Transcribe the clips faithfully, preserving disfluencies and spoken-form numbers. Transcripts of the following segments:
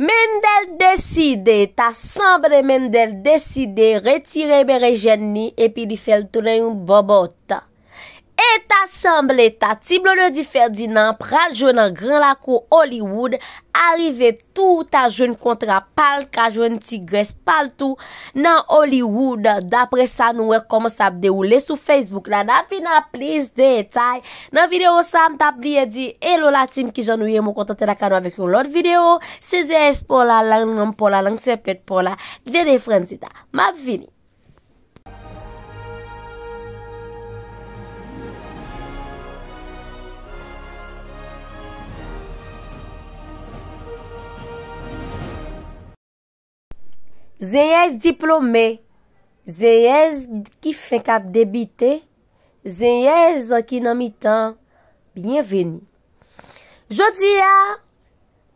Mendel deside, ta sanble Mendel deside retire berejèn li epi li fè l tounen yon bòbòt. E ta sanble Tati Blondedy Ferdinand pral jwe nan gran lakou Hollywood, arive tou ta jwenn kontra pa l, ka jwenn ti grès pa l tou nan Hollywood. Daprè sa nou wè kòman sa ap dewoule sou Facebook la, n ap vin ak plis detay. Nan videyo sa, m t ap bliye di, hello la team, kijan nou ye? Mwen kontan te lakay nou avèk yon lòt videyo. Se zeyès pa w la, lang nanm pa w la, lang sèpèt pa w la, Dede Franzita. M ap vini. Zeyès diplome, zeyès ki fenk ap debite, zeyès ki nan mitan, byenveni. Jodi a,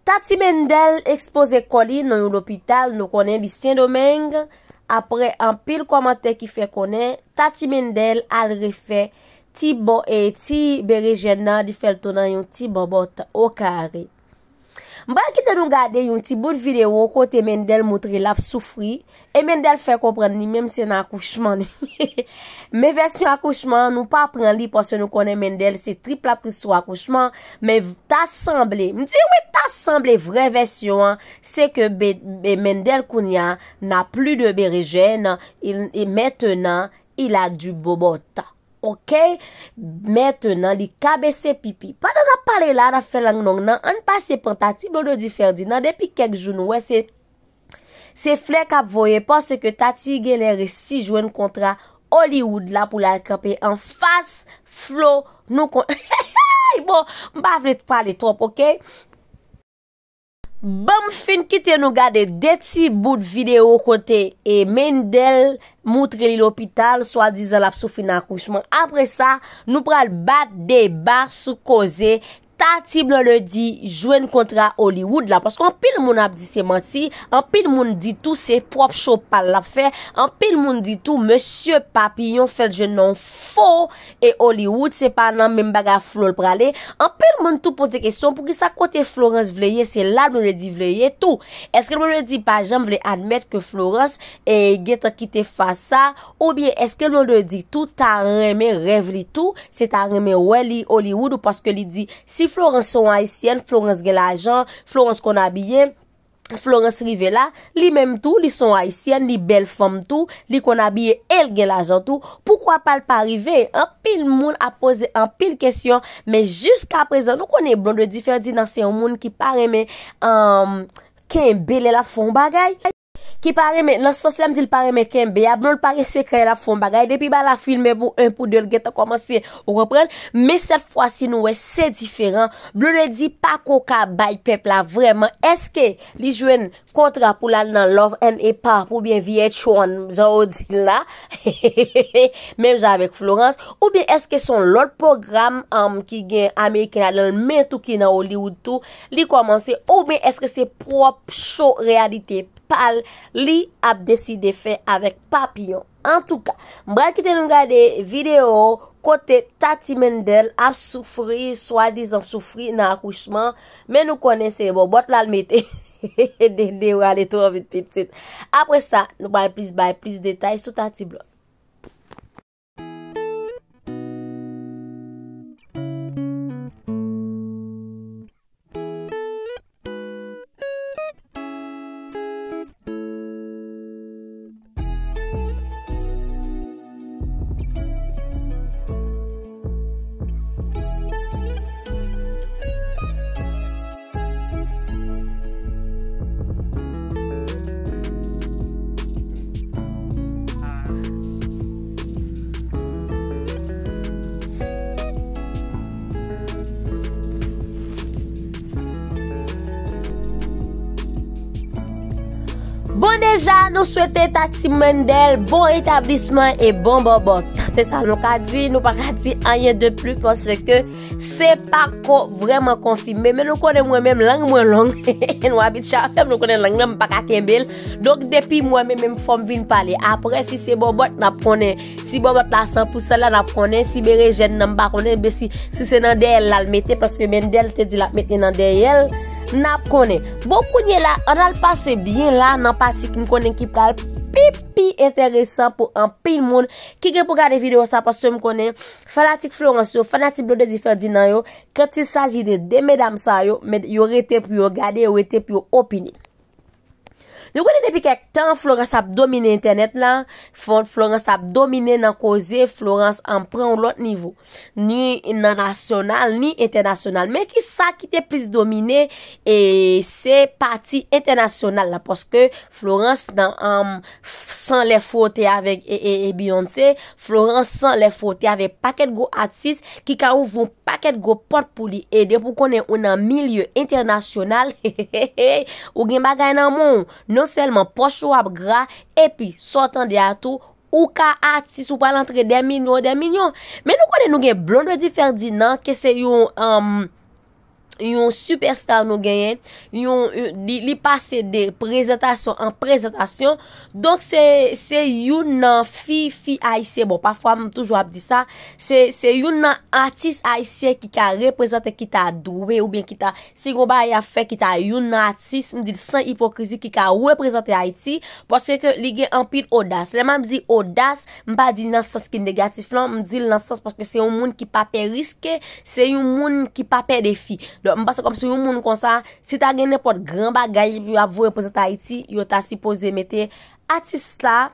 Tati Mendel ekspoze kò li nan yon lopital, nou konnen li Sendomeng, apre anpil kòmantè ki fè konnen Tati Mendel al refè ti bò e ti berejèn nan, li fè l tounen yon ti bòbòt okare. M pral kite nou gade yon ti bout videyo kote Mendel montre l ap soufri, e Mendel fè konprann li menm se nan akouchman li. Men vèsyon akouchman an, nou pa pran li paske nou konnen Mendel se trip l ap trip sou akouchman, men ta sanble, m di wi, ta sanble vrè vèsyon an, se ke be, be, Mendel kounye a n'a plus de berejèn, il, et maintenant, il a du bobot. Ok? Mentenan, li ka bese pipi. Pandan n ap pale la, n ap fè lang long nan, ann pase pran Tati Blondedy Ferdinand. Depi kèk jou nou wè se, se flè k ap voye, paske Tati genlè resi jwenn kontra Hollywood la pou l al kanpe anfas Flo. Nou kon, bon, m pa vle pale twòp, ok? Ban m fin kite nou gade de ti bout videyo kote e Mendel moutre li lopital, swadizan l ap soufri nan akouchman. Apre sa, nou pral bat deba sou koze Tati Blondedy jwenn kontra Hollywood la. Paske anpil moun ap di se manti, anpil moun di tou se pwòp cho pa l l ap fè, anpil moun di tou mesye Papillon fè l jwenn nan yon fo e Hollywood, se pa nan menm bagay Flo l prale. Anpil moun tou poze kesyon, poukisa kote Florence vle ye, se la Blondedy vle ye tou? Èske Blondedy pa janm vle admèt ke Florence, e, gentan kite faz sa? Oubyen èske Blondedy tou ta renmen rèv li tou, se ta renmen wè li Hollywood, ou paske li di, si Florence se yon ayisyèn, Florence gen lajan, Florence konn abiye, Florence rive la, li menm tou, li se yon ayisyèn, li bèl fanm tou, li konn abiye e l gen lajan tou. Poukwa pa l pa rive? Anpil moun ap poze anpil kesyon, men jiskaprezan, nou konnen Blondedy Ferdinand se yon moun ki pa renmen, um, kenbe lè l ap fè yon bagay. Ki pa renmen, nan sans la m di l pa renmen kenbe a, bon, l pa gen sekrè, l ap fè yon bagay. Depi bagay la filme pou en, pou de, l gentan kòmanse, ou konprann? Men sèt fwa si nou wè se diferan. Blondedy pako ka bay pèp la vrèman. Èske li jwenn kontra pou l al nan Love and Hip Hop oubyen V H one, jan yo di l la? Menm jan avèk Florence. Oubyen èske se yon lòt pwogram, um, ki gen ameriken ladan l, men tou ki nan Hollywood tou, li kòmanse? Oubyen èske se pwòp cho reyalite pa l li ap deside fè avèk Papillon? Antouka, m pral kite nou gade videyo kote Tati Mendel ap soufri, swadizan soufri nan akouchman, men nou konnen se bòbòt la l mete. Dede w ale twò vit pitit. Apre sa, nou pral plis bay plis detay sou Tati Blond. Bon, deja, nou swete Tati Mendel bon etablisman e bon bòbòt. Se sa nou ka di, nou pa ka di anyen de plis paske se pako vrèman konfime, men nou konnen mwen menm lang mwen long. Nou abitye avè m, nou konnen lang nan m pa ka kenbe l. Donk depi mwen menm, menm fò m vin pale. Apre si se bòbòt n ap konnen, si bòbòt la san pou san la n ap konnen, si berejèn nan m pa konnen, men si, si se nan dèyè l la l mete, paske Mendel te di l ap mete nan dèyè l. N ap konnen. Bon, kounye la, ann al pase byen la nan pati ki m konnen ki pral pi, pi enteresan pou anpil moun ki gen pou gade videyo sa, paske m konnen fanatik Florence yo, fanatik Blondedy Ferdinand yo, quand il s'agit de de medam sa yo, yo rete pou yo gade, yo rete pou yo opine. Nou konnen depi kèk tan Florence ap domine entènèt la, Florence ap domine nan koze, Florence an pran yon lòt nivo. Ni nan nasyonal, ni entènasyonal. Men ki sa ki te plis domine, e se pati entènasyonal la, paske Florence nan um, san lè fwote avèk e, e, e Beyoncé, Florence san lè fwote avèk pakèt gwo atis ki ka ouvri yon pakèt gwo pòt pou li. E depi w konnen ou nan milye entènasyonal, ou gen bagay nan men w. Non sèlman pòch ou ap gra, epi sa w tande a tou, ou ka atis, ou pral antre dè milyon, dè milyon. Men nou konnen nou gen Blondedy Ferdinand, ke se yon, um, yon sipèsta nou genyen, yon, yon- li, li pase de prezantasyon an prezantasyon. Donk se, se youn nan fi, fi ayisyen, bon, pafwa m toujou ap di sa, se, se youn nan atis ayisyen ki ka reprezante, ki ta dwe, oubyen ki ta, si gon bagay y ap fè, ki ta youn nan atis, m di l san ipokrizi, ki ka reprezante Ayiti, paske li gen anpil odas. Lè m ap di odas, m pa di nan sans ki negatif lan, m di l nan sans paske se yon moun ki pa pè riske, se yon moun ki pa pè defi. Donk, m panse kòmsi yon moun konsa, si ta gen nenpòt gran bagay epi yo ap voye prezante Ayiti, yo ta sipoze mete atis la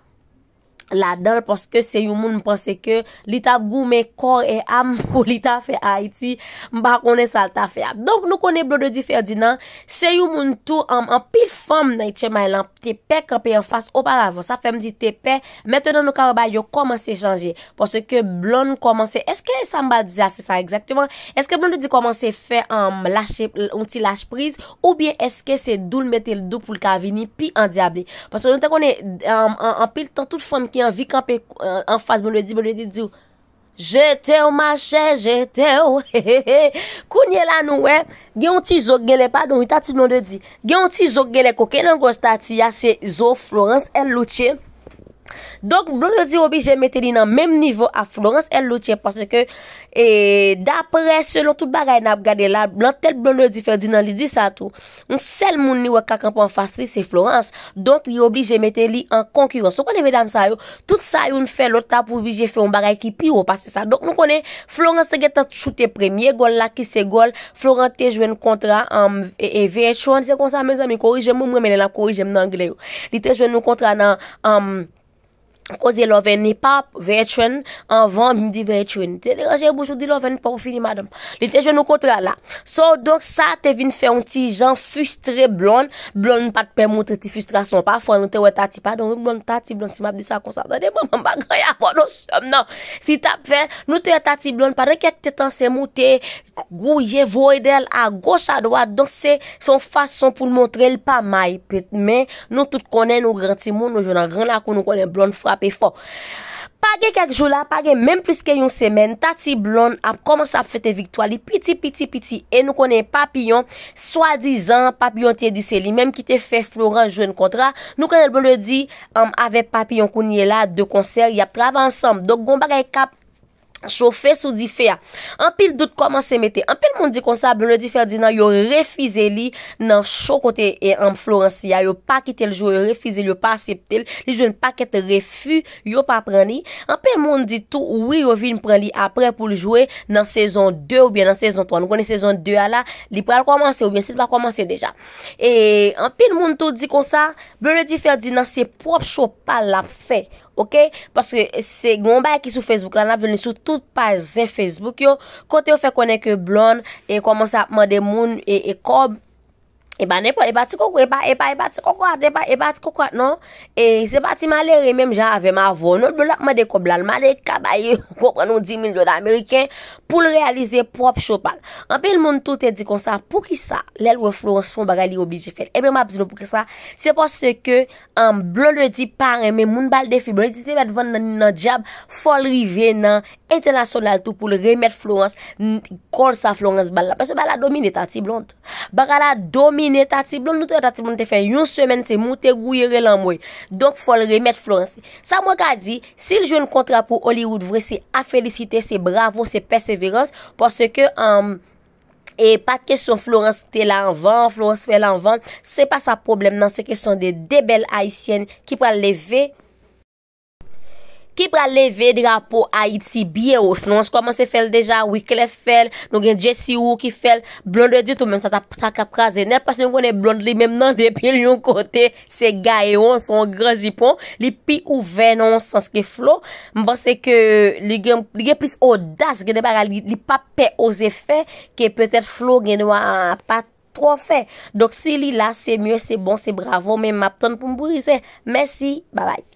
ladan l, paske se yon moun m panse ke li t ap goumen kò e am pou li ta fè Ayiti, m pa konnen sa l ta fè a. Donk, nou konnen Blondedy Ferdinand, se yon moun tou, an, anpil fanm nan H M I lan te pè kanpe anfas oparavan. Sa fè m di te pè. Mentnan nou ka wè bagay yo kòmanse chanje. Paske Blonde kòmanse, èske sa m pral di a se sa egzakteman? Èske Blondedy kòmanse fè um, lache, yon ti lach priz? Oubyen èske se dou l mete l dou pou l ka vini pi andyable? Paske nou te konnen um, an, anpil tan tout fanm ki anvi kanpe uh, anfas Blondedy, Blondedy di w, Je t'aime, ma chère, je t'aime. Kounye la nou wè, gen yon ti zo k genlè, padon, wi, Tati Blondedy. Gen yon ti zo k genlè koke nan gòj Tati a, se zo Florence L. Louche. Donk, Blondedy oblije mete li nan menm nivo a Florence L. Louche, paske, e, daprè, selon tout bagay n ap gade la, nan tèt Blondedy Ferdinand, li di sa tou. Yon sèl moun li wè k ka kanpe anfas li, se Florence. Donk, li oblije mete li an konkirans. Ou konnen medam sa yo, tout sa youn fè lòt la pou oblije fè yon bagay ki pi wo pase sa. Donk, nou konnen Florence te gentan choute premye gòl la, ki se gòl Florence te jwenn kontra um, e, e V H one. Se konsa, mezanmi, korije m, mwen renmen lè l ap korije m nan anglè yo. Li te jwenn yon kontra nan um, koze Love and Hip Hop, V H one, anvan, m di V H one. Te deranje bouch ou, di Love and Hip Hop, ou fini, madanm. Li te jwenn yon kontra la. So, donk, sa te vin fè yon ti jan fristre Blonde. Blonde pa t pè montre ti fristrasyon. Pafwa, nou te wè Tati, padon, wi, Blonde, Tati, Blonde, si m ap di sa konsa, tande, manman, m pa gen anyen avè w non, sè m nan. Si t ap fè, nou te wè Tati Blonde, pandan kèk te tan, se moute, gouye, voye dèyè l, agoch, adwat. Donk, se, se yon fason pou l montre l pa may pèt. Men, nou tout konnen, nou gran timoun, nou jwe nan gran lakou, nou konnen Blonde frape fò. Pa gen kèk jou la, pa gen menm plis ke yon semèn, Tati Blonde ap kòmanse ap fete viktwa li piti, piti, piti. E nou konnen Papiyon, swadizan, Papiyon te di se li menm ki te fè Florence jwenn kontra. Nou konnen Blondedy, um, avèk Papiyon kounye la, de konsè, y ap travay ansanm. Donk, gon bagay k ap chofe sou dife a. Anpil dout kòmanse mete. Anpil moun di konsa, Blondedy Ferdinand, yo refize li nan cho kote e, um, Florence ye a, yo pa kite l jwe, yo refize l, yo pa aksepte l. Li jwenn pakèt refi, yo pa pran li. Anpil moun di tou, wi, yo vin pran li apre pou l jwe nan sezon de oubyen nan sezon twa. Nou konnen sezon de a la, li pral kòmanse oubyen si l pa kòmanse deja. E anpil moun tou di konsa, Blondedy Ferdinand se pwòp cho pa l l ap fè. Oke? Paske se gen yon bagay ki sou Facebook la, n ap jwenn li sou tout paj zen Facebook yo, kote yo fè konnen ke Blonde e kòmanse ap mande moun e, e kòb. E pa nenpòt, e pa ti koko, e pa, e pa, e pa ti koko, e pa, e pa ti koko, non. E se pa ti malere menm jan avè m avè w, non. Blonde ap mande kòb la, l mande ka bay, ou konprann, yon dis mil dola ameriken pou l reyalize pwòp cho pa l. Anpil moun tou te di konsa, poukisa, lè l wè Florence fè yon bagay, li oblije fè l? Ebyen, m ap di nou poukisa. Se paske um, Blondedy pa renmen moun ba l defi. Blondedy te mèt vann nan, nan dyab, fò l rive nan entènasyonal tou pou l remèt Florence n- kòb sa Florence ba l la. Paske bagay la domine Tati Blonde. Bagay la domine Tati Blonde. Nou te wè Tati Blonde te fè yon semèn se moute gouye rele anmwe. Donk, fò l remèt Florence. Sa mwen ka di, si l jwenn kontra pou Hollywood vre, se a felisite, se bravo, se pèseverans. Paske, um, E pa kesyon Florence te la anvan, Florence fè l anvan. Se pa sa pwoblèm nan, se kesyon de de bèl ayisyèn ki pral leve ki pral leve drapo Ayiti byen wo. Florence kòmanse fè l deja, Wyclef fè l, nou gen Jessie Woo ki fè l, Blondedy tou, menm sa t ap, sa k ap kraze nèt, paske nou konnen Blonde li menm nan, depi l yon kote, se gaye won, se yon gran jipon, li pi ouvè nan yon sans ke Flo. M panse ke li gen, li gen plis odas, gen de bagay li, li pa pè oze fè, ke petèt Flo gen dwa pa twò fè. Donk, si li la, se mye, se bon, se bravo, men m ap tann pou m brize. Mèsi, babay.